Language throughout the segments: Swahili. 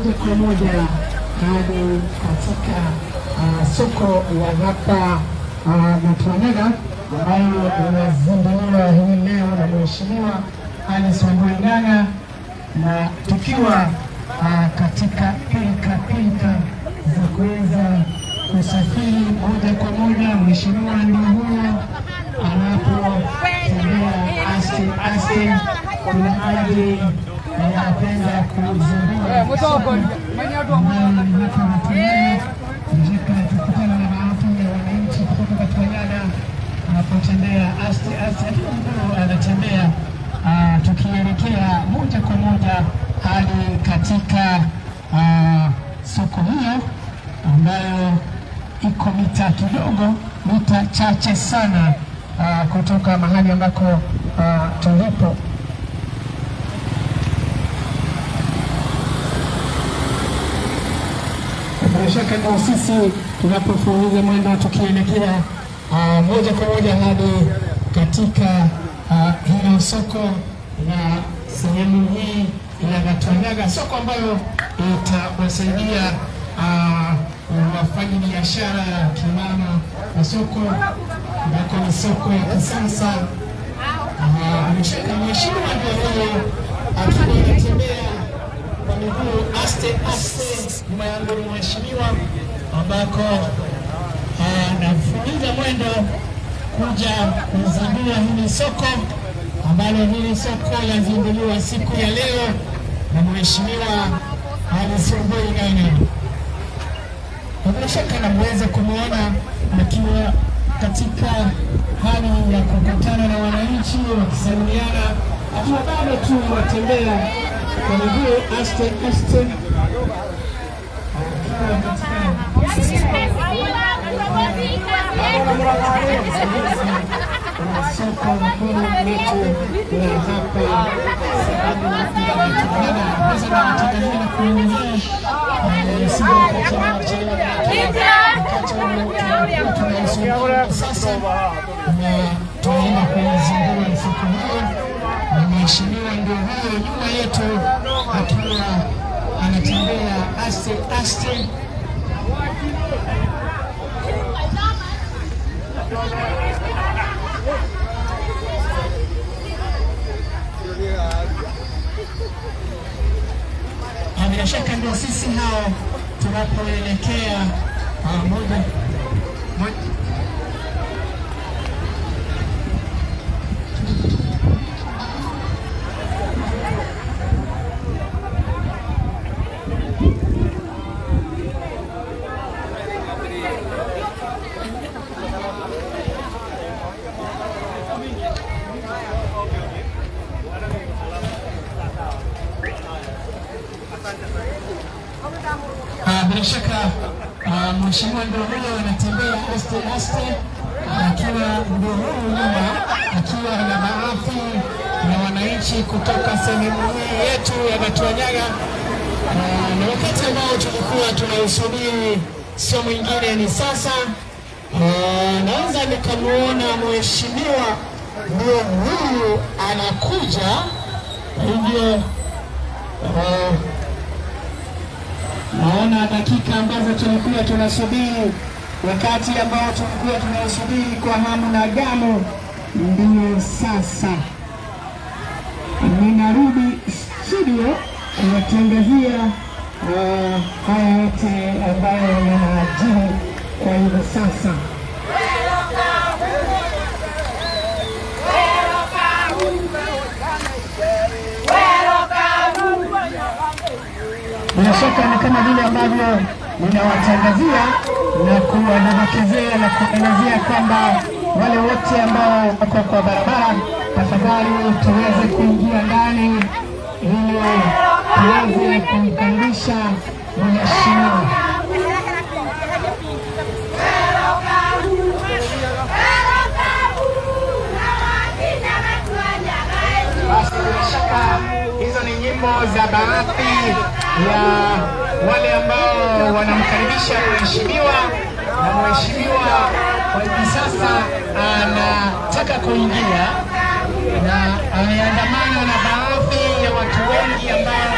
Moja kwa moja hadi katika soko la hapa Gatuanyaga ambayo inazinduliwa hii leo na Mheshimiwa Alice Wambui Ng'ang'a, na tukiwa katika pilka pilka za kuweza kusafiri moja kwa moja. Mheshimiwa ndio huyo anapotembea aste aste, kuna ajili ya kwenda kuzindua soko tukutana na baadhi ya wananchi kutoka Gatuanyaga anapotembea aste aste, mguu anatembea, tukielekea moja kwa moja hadi katika soko hiyo ambayo iko mita kidogo, mita chache sana kutoka mahali ambako tulipo. Bila shaka ndio sisi tunapofunguza mwendo tukielekea moja kwa moja hadi katika hilo soko na sehemu hii ya Gatuanyaga, soko ambayo itawasaidia wafanyi biashara kimama na soko ambako ni soko ya kisasa. Bila shaka mheshimiwa ndio huyo akiwa anatembea kwa miguu aste aste, nyuma yangu ni mheshimiwa ambako anafuliza mwendo kuja kuzindua hili soko ambalo hili soko lazinduliwa siku ya leo na mheshimiwa Alice Wambui Ng'ang'a. Bila shaka namweza kumwona akiwa katika hali ya kukutana na wananchi wakisalimiana, akiwa bado tu watembea kwa miguu aste aste, akiwa katika soko kuu letu la hapa sasa na tunaenda kuizindua soko hiyo, na mheshimiwa ndio huyo nyuma yetu akiwa anatembea aste aste. Bila shaka ndio sisi hao tunapoelekea moja moja. Bila shaka mheshimiwa ndio huyo anatembea aste aste, akiwa ndio huyu nyuma, akiwa na baadhi ya wananchi kutoka sehemu hii yetu ya Gatuanyaga. Na wakati ambao tulikuwa tunausubiri sio mwingine ni sasa. Naweza nikamuona mheshimiwa ndio huyu anakuja, hivyo naona dakika ambazo tulikuwa tunasubiri, wakati ambao tulikuwa tunasubiri kwa hamu na gamu, ndio sasa. Ninarudi studio kuwatangazia haya yote ambayo yanajiri kwa hivi sasa. Bila shaka ni kama vile ambavyo ninawatangazia na kuwadokezea na kuelezea kwamba wale wote ambao wako kwa barabara, tafadhali tuweze kuingia ndani ili tuweze kumkaribisha mheshimiwa. Basi bila shaka hizo ni nyimbo za baadhi ya wale ambao wanamkaribisha mheshimiwa, na mheshimiwa kwa hivi sasa anataka kuingia na ameandamana na baadhi ya watu wengi ambao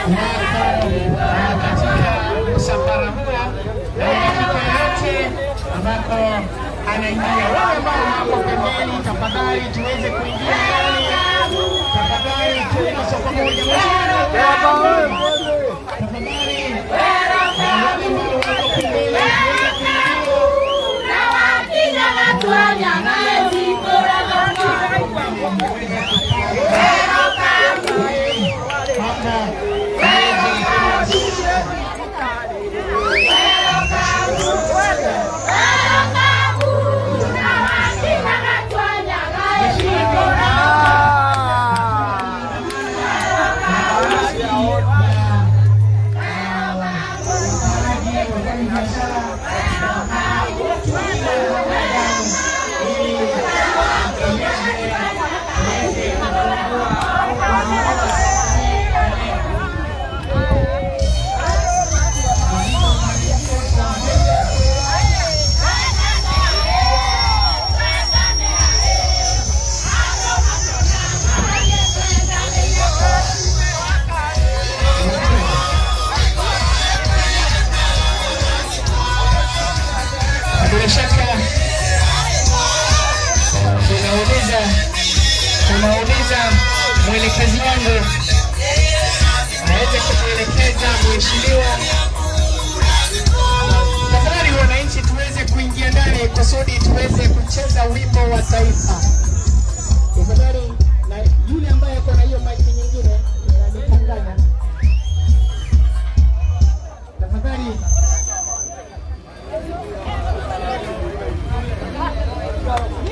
wako anaingia. Wale ambao wako pembeni, tafadhali tuweze kuingia ndani, tafadhali tuwe na soko moja. Tafadhali wale ambao wako pembeni tuweze kuingia. Hapa. Bila shaka tunauliza mwelekezi wangu aweze kumwelekeza mheshimiwa. Tafadhali wananchi, tuweze kuingia ndani kusudi tuweze kucheza wimbo wa taifa. Tafadhali, na yule ambaye ako na hiyo mic nyingine inanichanganya. Tafadhali.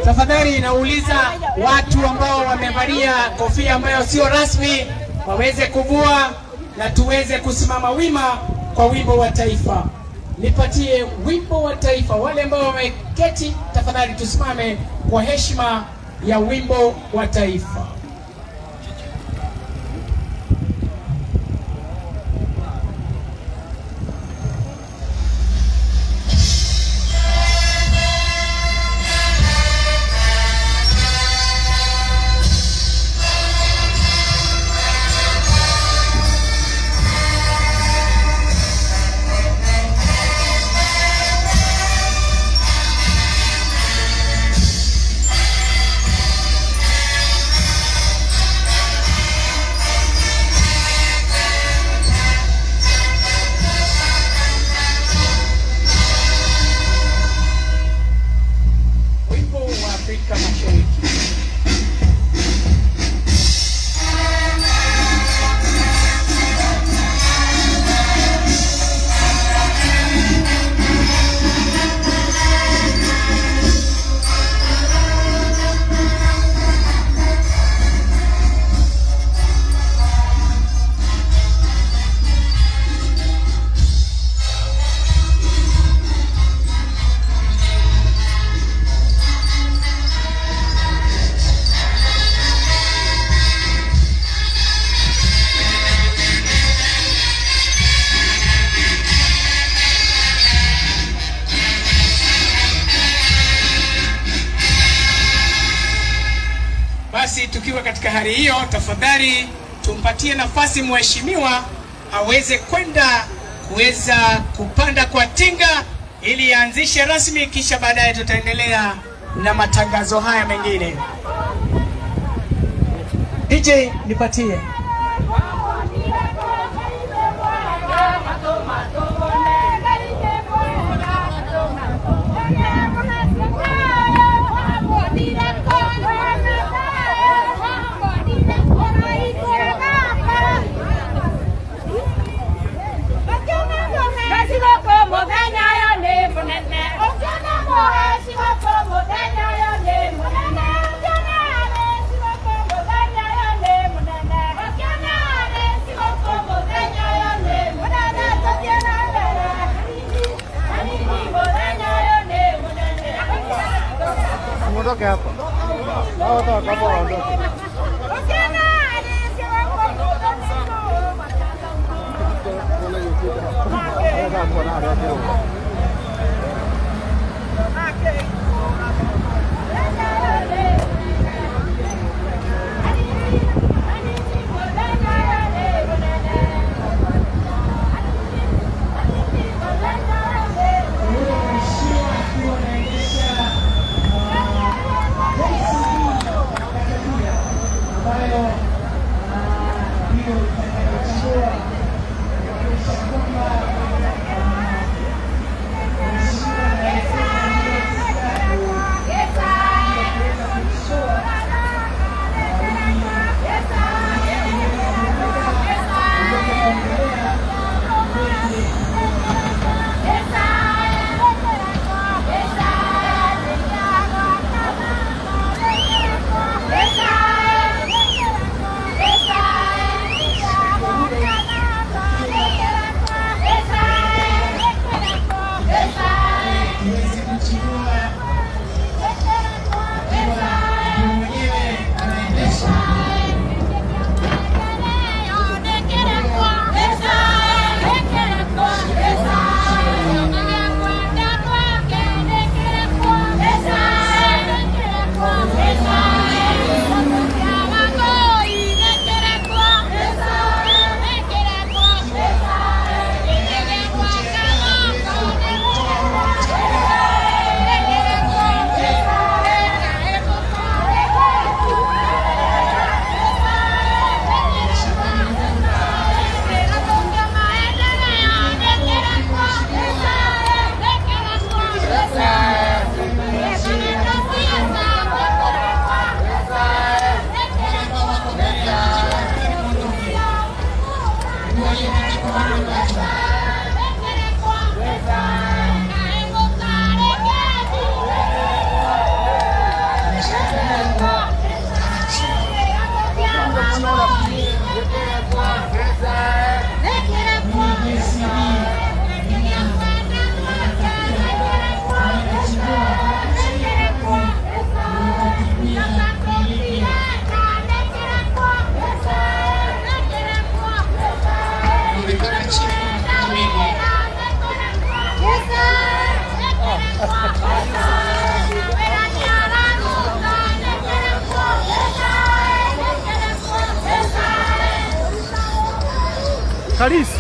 Tafadhali nauliza watu ambao wamevalia kofia ambayo sio rasmi waweze kuvua na tuweze kusimama wima kwa wimbo wa taifa. Nipatie wimbo wa taifa. Wale ambao wameketi, tafadhali tusimame kwa heshima ya wimbo wa taifa. Wimbo wa Afrika Mashariki. Basi tukiwa katika hali hiyo, tafadhali tumpatie nafasi mheshimiwa aweze kwenda kuweza kupanda kwa tinga ili aanzishe rasmi, kisha baadaye tutaendelea na matangazo haya mengine. DJ nipatie. Muondoke hapa. Hao watu wakapo waondoke. Mheshimiwa akiwa anaendesha Kalisi.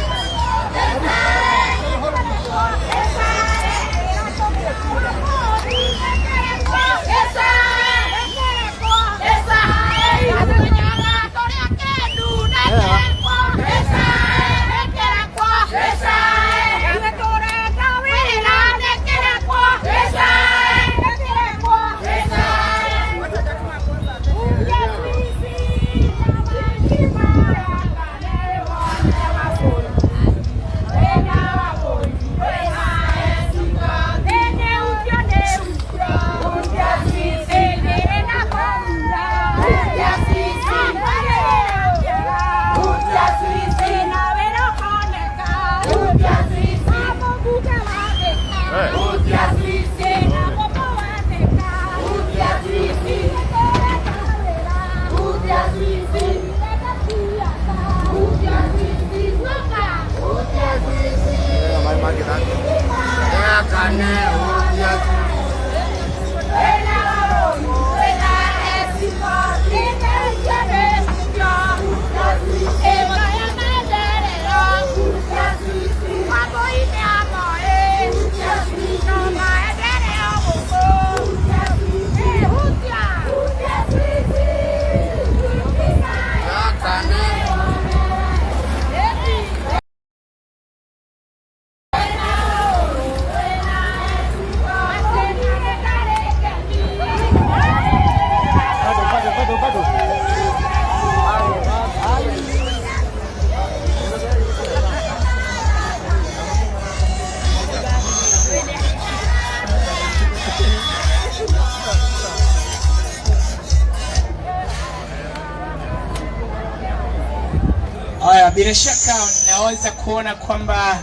Haya, bila shaka naweza kuona kwamba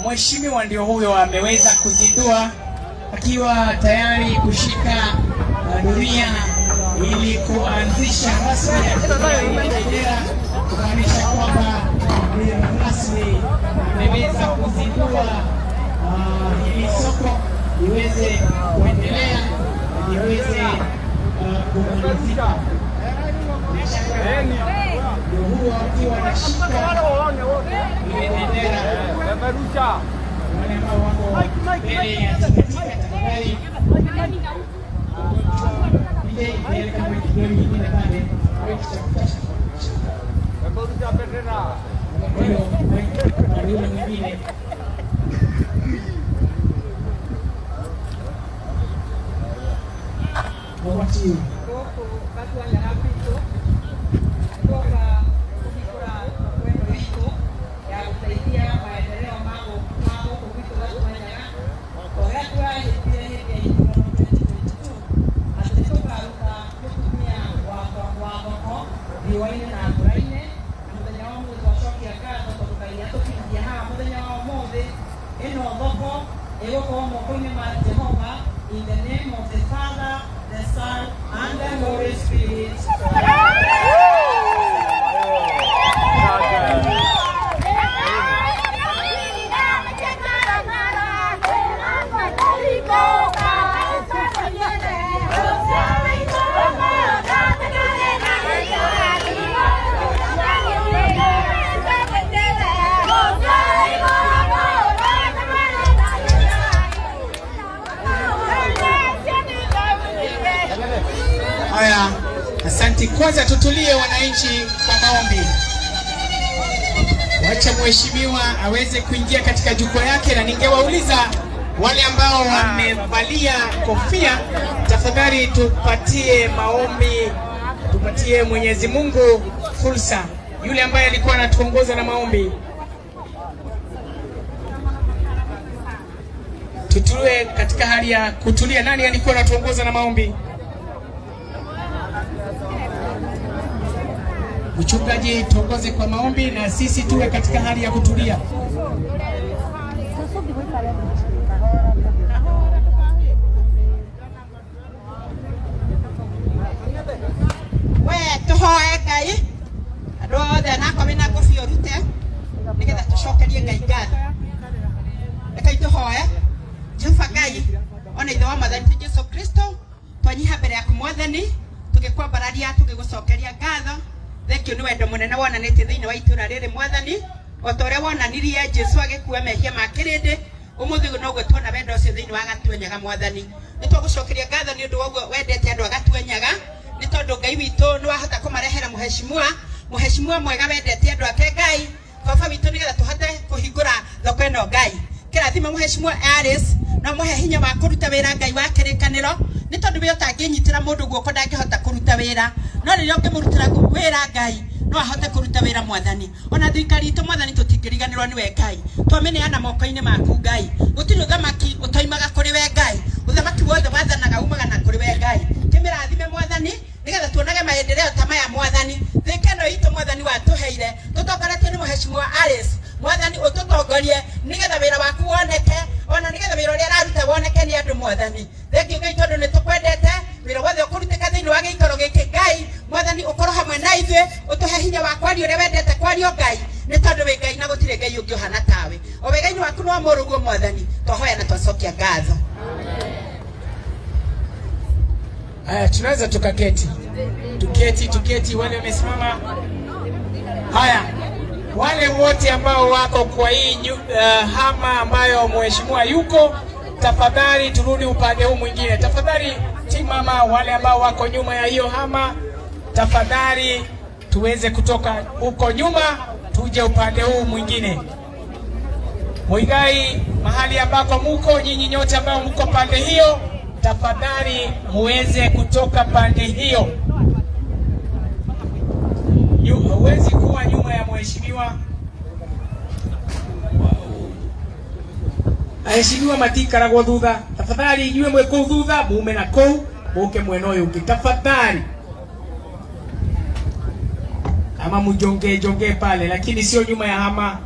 mheshimiwa ndio huyo ameweza kuzindua akiwa tayari kushika doria ili kuanzisha rasmi bendera, kumaanisha kwamba ndio rasmi ameweza kuzindua hili soko liweze kuendelea, liweze kumalizika. Bila shaka ndio huo akiwa anashika ile bendera, wale ambao wako mbele ya tikatika, tafadhali DJ mbele kama kidole kingine pale, ndio yule mwingine. Over to you. Gũkũ Gatuanyara gwitũ twoka kũhingũra thoko ĩno itũ ya gũteithia maendeleo ma gũkũ gwitũ Gatuanyara ũrĩa tũrahĩtire hĩndĩ ya ithurano 2022 atĩ nĩtũkaruta mũtumia wa thoko riũa-inĩ na mbura-inĩ, na mũthenya wa ũmũthĩ twacokia ngatho tondũ Ngai nĩatũkinyia haha mũthenya wa ũmũthĩ. Ĩno thoko ĩgũkorwo moko-inĩ ma Jehova. In the name of the Father, the Son and the Holy Spirit. Haya, asante. Kwanza tutulie wananchi kwa maombi. Wacha mheshimiwa aweze kuingia katika jukwaa yake, na ningewauliza wale ambao wamevalia kofia, tafadhali tupatie maombi, tupatie Mwenyezi Mungu fursa. Yule ambaye alikuwa anatuongoza na maombi, tutulie katika hali ya kutulia. Nani alikuwa anatuongoza na maombi? Mchungaji, tuongoze kwa maombi na sisi tuwe katika hali ya kutulia. We tuhoe Ngai andũ othe anakorwo wĩna ngũbia ũrute nĩgetha tũcokerie Ngai ngatho. Rekei tũhoe. Jehova Ngai ona ithe wa Mwathani witũ Jesu Kristo, twanyiha mbere yaku Mwathani, tũgĩkwambararia tũgĩgũcokeria ngatho. Thengiũ nĩ wendo mũnene wonanĩtie thĩinĩ wa itũra rĩrĩ Mwathani. O ta ũrĩa wonanirie Jesu agĩkua mehia ma kĩrĩndĩ, ũmũthĩ noguo tuona wendo ũcio thĩinĩ wa Gatuanyaga. Mwathani, nĩ twagũcokeria ngatho nĩ ũndũ wa ũguo wendete andũ a Gatuanyaga, nĩ tondũ Ngai witũ nĩ wahota kũmarehera mũheshimiwa, mũheshimiwa mwega wendete andũ ake. Ngai Baba witũ, nĩgetha tũhote kũhingũra thoko ĩno, Ngai kĩrathima mũheshimiwa Alice no mũhe hinya wa kũruta wĩra. Ngai wa kĩrĩkanĩro, nĩ tondũ we ũtangĩnyitĩra mũndũ guoko ndangĩhota kũruta wĩra, no rĩrĩa ũngĩmũrutĩra wĩra, Ngai no ahote kũruta wĩra. Mwathani, ona thirikari itũ, Mwathani, tũtingĩriganĩrwo nĩwe. Ngai, twamĩneana moko-inĩ maku. Ngai, gũtirĩ ũthamaki ũtoimaga kũrĩ we. Ngai, ũthamaki wothe wathanaga umaga na kũrĩ we. Ngai, kĩmĩrathime, Mwathani, nĩgetha tuonage maendeleo ta maya. Mwathani, thĩka ĩno itũ, Mwathani, watũheire tũtongoretio nĩ mũheshimiwa Alice, Mwathani, ũtũtongorie nĩgetha wĩra waku woneke, ona nĩgetha wĩra ũrĩa araruta woneke nĩ andũ. Mwathani, thengiũ Ngai, tondũ nĩ tũkwendete. Wĩra wothe ũkũrutĩka thĩinĩ wa gĩikaro gĩkĩ, Ngai Mwathani, ũkorwo hamwe na ithuĩ, ũtũhe hinya wa kwaria ũrĩa wendete kwario. Ngai, nĩ tondũ wĩ Ngai na gũtirĩ Ngai ũngĩ ũhana tawe, o wega-inĩ waku no mũrũguo. Mwathani, twahoya na twacokia ngatho. Haya, tunaweza tukaketi, tuketi, tuketi, wale wamesimama. Haya, wale wote ambao wako kwa hii hama ambayo mheshimiwa yuko, tafadhali turudi upande huu mwingine. Tafadhali timama, wale ambao wako nyuma ya hiyo hama, tafadhali tuweze kutoka huko nyuma tuje upande huu mwingine. Muigai, mahali ambako muko nyinyi nyote ambao mko pande hiyo, tafadhali muweze kutoka pande hiyo. Huwezi kuwa nyuma ya mheshimiwa. Aheshimiwa matikaragwo thutha. Tafadhali inyuĩ mwĩ kũu thutha, mume na kũu muke mwena ũyũ ũngĩ tafadhali, ama mjongee jongee pale, lakini sio nyuma ya hama.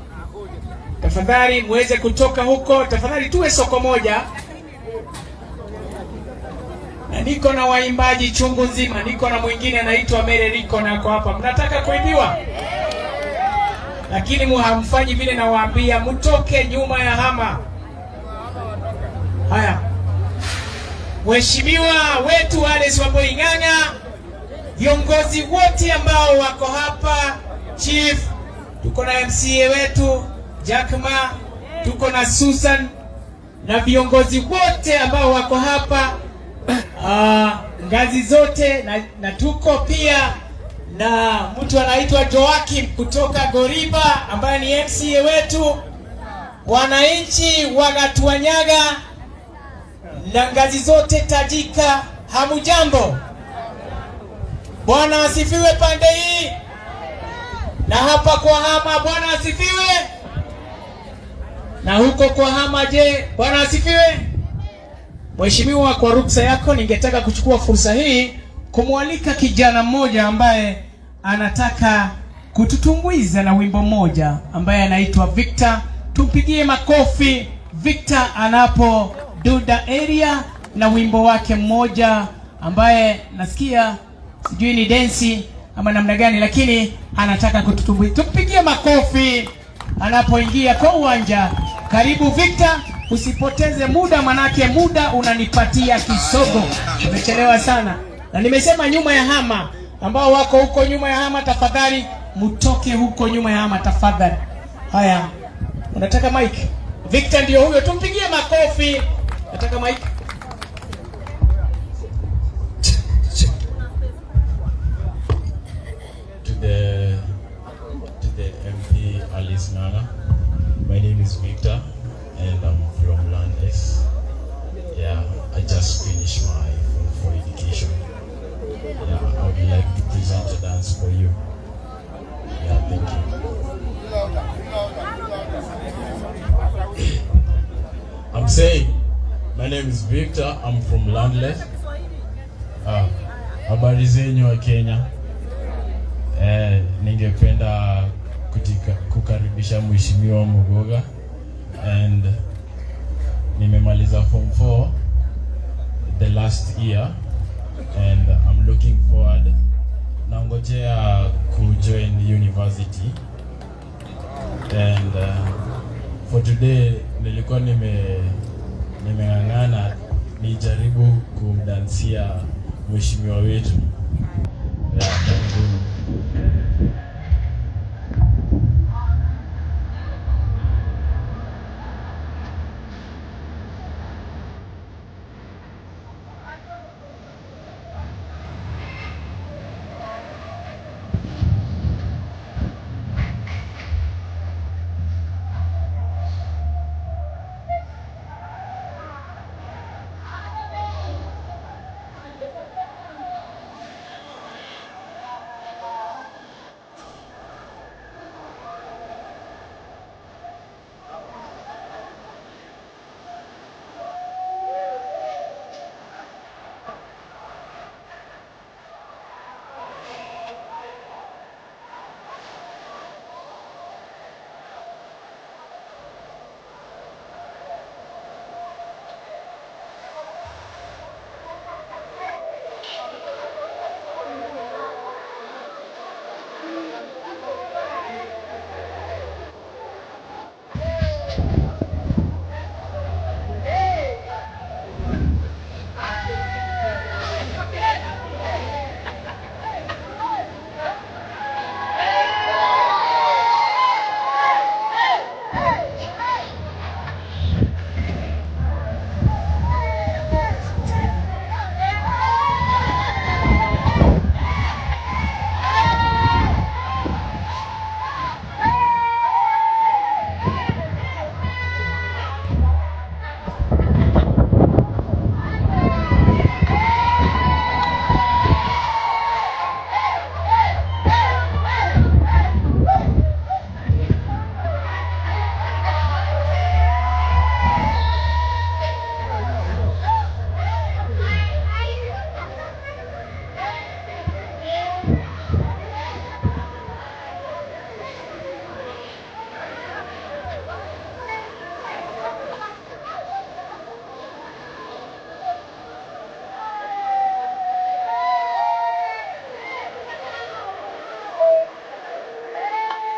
Tafadhali muweze kutoka huko, tafadhali tuwe soko moja. Na niko na waimbaji chungu nzima, niko na mwingine anaitwa Mere Riko na ako hapa. Mnataka kuimbiwa? Lakini hamfanyi vile nawaambia, mtoke nyuma ya hama. Haya, Mheshimiwa wetu Alice Wambui Ng'ang'a, viongozi wote ambao wako hapa, chief, tuko na MCA wetu Jackma, tuko na Susan na viongozi wote ambao wako hapa ngazi zote na tuko pia na mtu anaitwa Joakim kutoka Goriba ambaye ni MCA wetu. Wananchi wa Gatuanyaga na ngazi zote tajika, hamujambo? Bwana asifiwe pande hii na hapa kwa hama, Bwana asifiwe. Na huko kwa hama, je, Bwana asifiwe? Mheshimiwa, kwa ruksa yako ningetaka kuchukua fursa hii kumwalika kijana mmoja ambaye anataka kututumbuiza na wimbo mmoja ambaye anaitwa Victor. Tumpigie makofi Victor anapo duda area na wimbo wake mmoja ambaye nasikia sijui ni densi ama namna gani, lakini anataka kututumbuiza. Tumpigie makofi anapoingia kwa uwanja. Karibu Victor, usipoteze muda, manake muda unanipatia kisogo. Umechelewa sana, na nimesema nyuma ya hama, ambao wako huko nyuma ya hama, tafadhali mtoke huko nyuma ya hama tafadhali. Haya, unataka mic? Victor ndio huyo, tumpigie makofi. Nataka mic. To the MP Alice Ng'ang'a. My name is Victor and I'm from Landless. Yeah, I just finished my Form 4 education. Yeah, I would like to present a dance for you. Yeah, thank you. I'm saying, my name is Victor, I'm from Landless. Habari zenyu wa Kenya. Ningependa kukaribisha Mheshimiwa Mugoga and nimemaliza form 4 the last year and I'm looking forward, nangojea kujoin university and for today nilikuwa nimeng'ang'ana nijaribu kumdansia mheshimiwa wetu. Yeah, karibuni.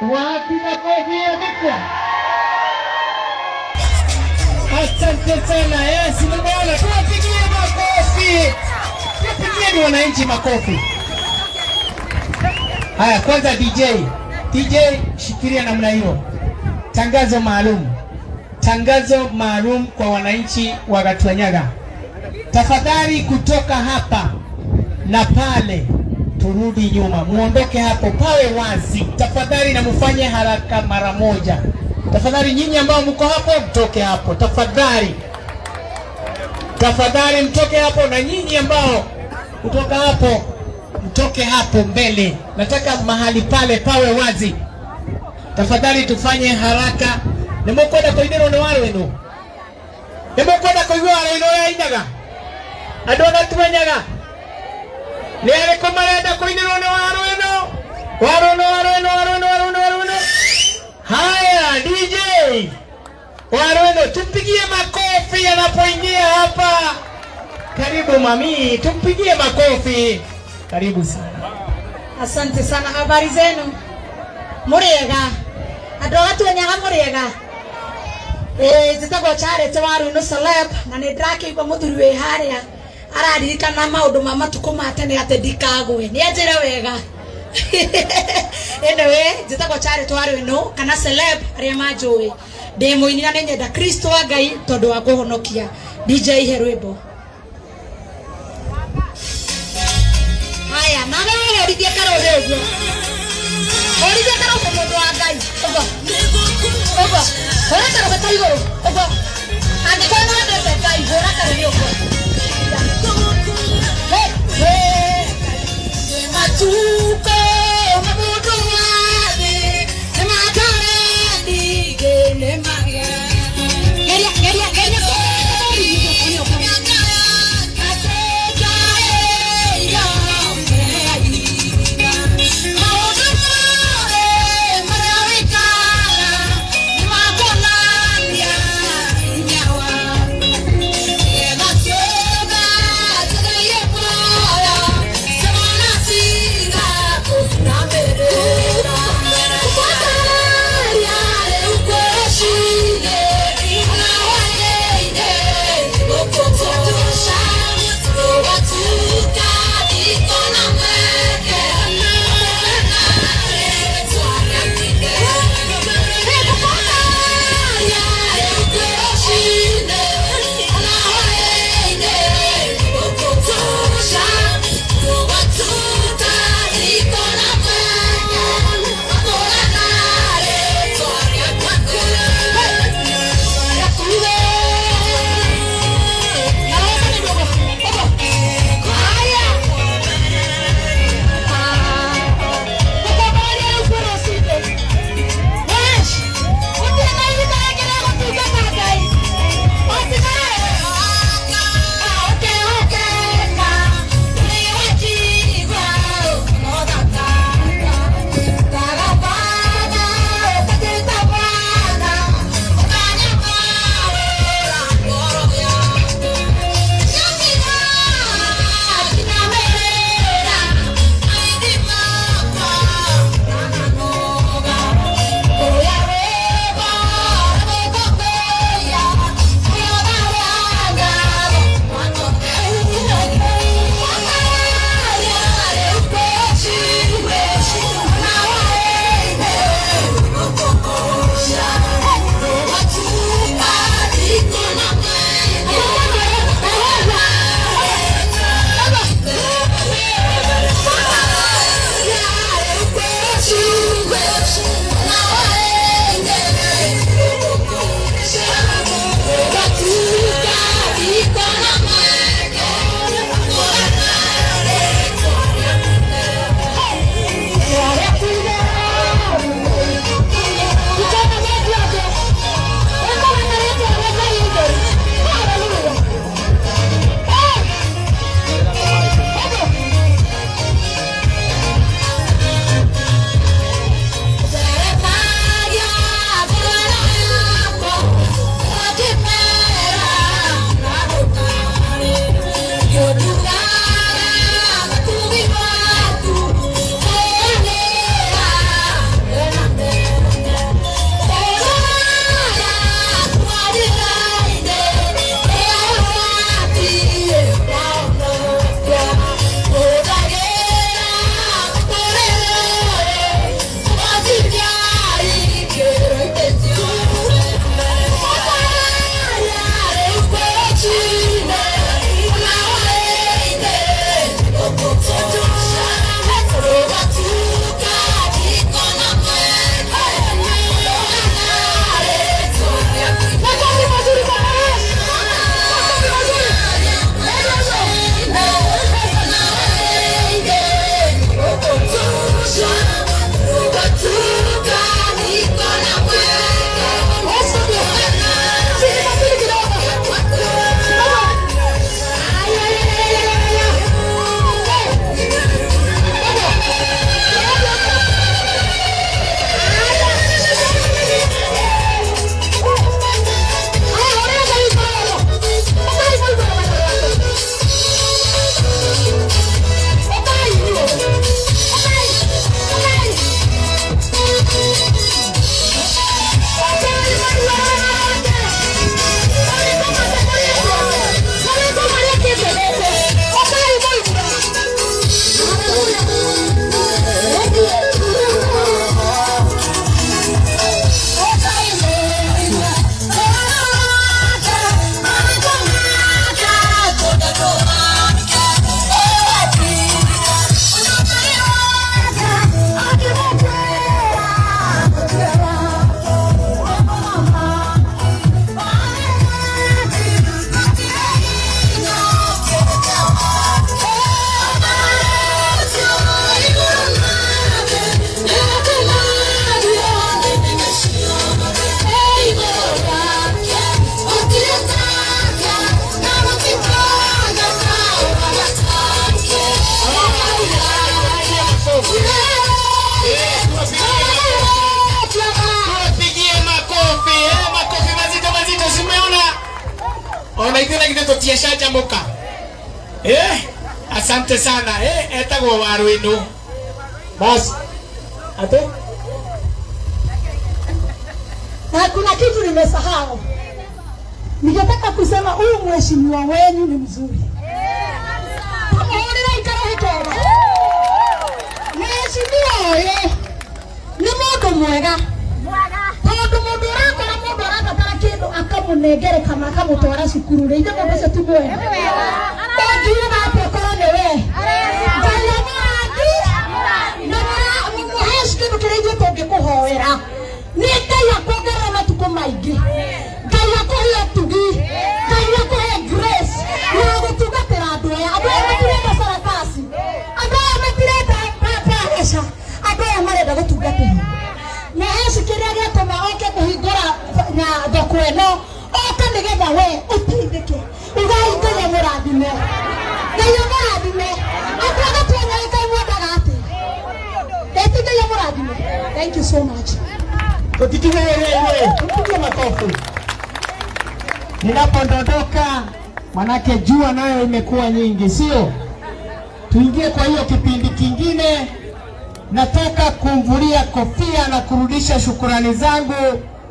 Wapi makofi ya Victor? Asante sana. Yes, nimeona. Tuwapigie makofi. Tupigieni wananchi makofi. Haya, kwanza DJ. DJ, shikilia namna hiyo. Tangazo maalum. Tangazo maalum kwa wananchi wa Gatuanyaga. Tafadhali kutoka hapa na pale turudi nyuma, muondoke hapo, pawe wazi tafadhali, na mfanye haraka mara moja tafadhali. Nyinyi ambao mko hapo mtoke hapo tafadhali, tafadhali mtoke hapo, na nyinyi ambao kutoka hapo mtoke hapo mbele. Nataka mahali pale pawe wazi tafadhali, tufanye haraka. Nimukwenda kuinirwo ni Waruinũ? Nimukwenda kuigua Waruinũ ũrĩa ainaga? Andũ a Gatuanyaga, nĩ arĩkũ marenda kũinĩrwo nĩ Waruinũ? Waruinũ, Waruinũ, Waruinũ, Waruinũ, Waruinũ. Haya, DJ Waruinũ, tumpigie makofi anapoingia hapa. Karibu mami, tumpigie makofi. Karibu sana. Asante sana. Habari zenu? Muriega? Andũ a Gatuanyaga mũrĩega? Ĩĩ, njĩtagwo Charity Waruinũ Celeb, na nĩ ndĩrakĩigua mũthuri wĩ harĩa araririkana maũndũ ma matukũ ma tene atĩ ndikagwe. Nĩ anjĩre wega. Anyway, njĩtagwo Charity Waruinũ kana Celeb arĩa manjũĩ. Ndĩ mũini na nĩ nyenda Kristo wa Ngai tondũ wa kũhonokia. DJ, he rwĩmbo. Haya, nawe wĩhũrithie karũhĩ ũguo. Hũrithie karũhĩ, mũndũ wa Ngai. Ũguo. Ũguo. Hũra karũhĩ ta igũrũ. Ũguo. Angĩkorwo nĩ wendete Ngai, hũra karũhĩ ũguo. Hey, hey. Matuko mabudu wathi nĩ makare ningĩ nĩ mage. Geria, geria, geria. Na githĩ tũtiacanjamũka? Eh, asante sana. Eh, etagwo Waruinu. Bas. Ate? Na kuna kitu nimesahau. Ningetaka kusema huyu mheshimiwa wenyu ni mzuri. Tumuhurire ikaro hikora. Mheshimiwa ũyũ nĩ mũndũ mwega. Tondũ mũndũ ũrakora mũndũ arabatara kĩndũ akamũnengere kana akamũtwara cukuru rĩ, ithe mũndũ ũcio ti mwega. Ũngiuga atĩa korwo nĩ we? Ngai amũrathi na mũhe kĩndũ kĩrĩa ithuĩ tũngĩkũhoera. Nĩ Ngai akuongerera matukũ maingĩ. Ngai akũhe ũtugi. Ngai akũhe grace ya gũtungatĩra andũ aya. Andũ aya matirenda sarakasi. Andũ aya matirenda mbeca. Andũ aya marenda gũtungatĩrwo. Na Yesu kĩrĩa gĩatũma oke kũhingũra na thoko ĩno oka nĩgetha we ũteithĩke. Ugai Ngai amũrathime. Ngai amũrathime. Andũ a Gatuanya Ngai mwendaga atĩa? Eti Ngai amũrathime. Thank you so much. Tukipigie tupige makofi. Ninapondodoka, manake jua nayo imekuwa nyingi, sio? Tuingie kwa hiyo kipindi kingine. Nataka kumvulia kofia na kurudisha shukurani zangu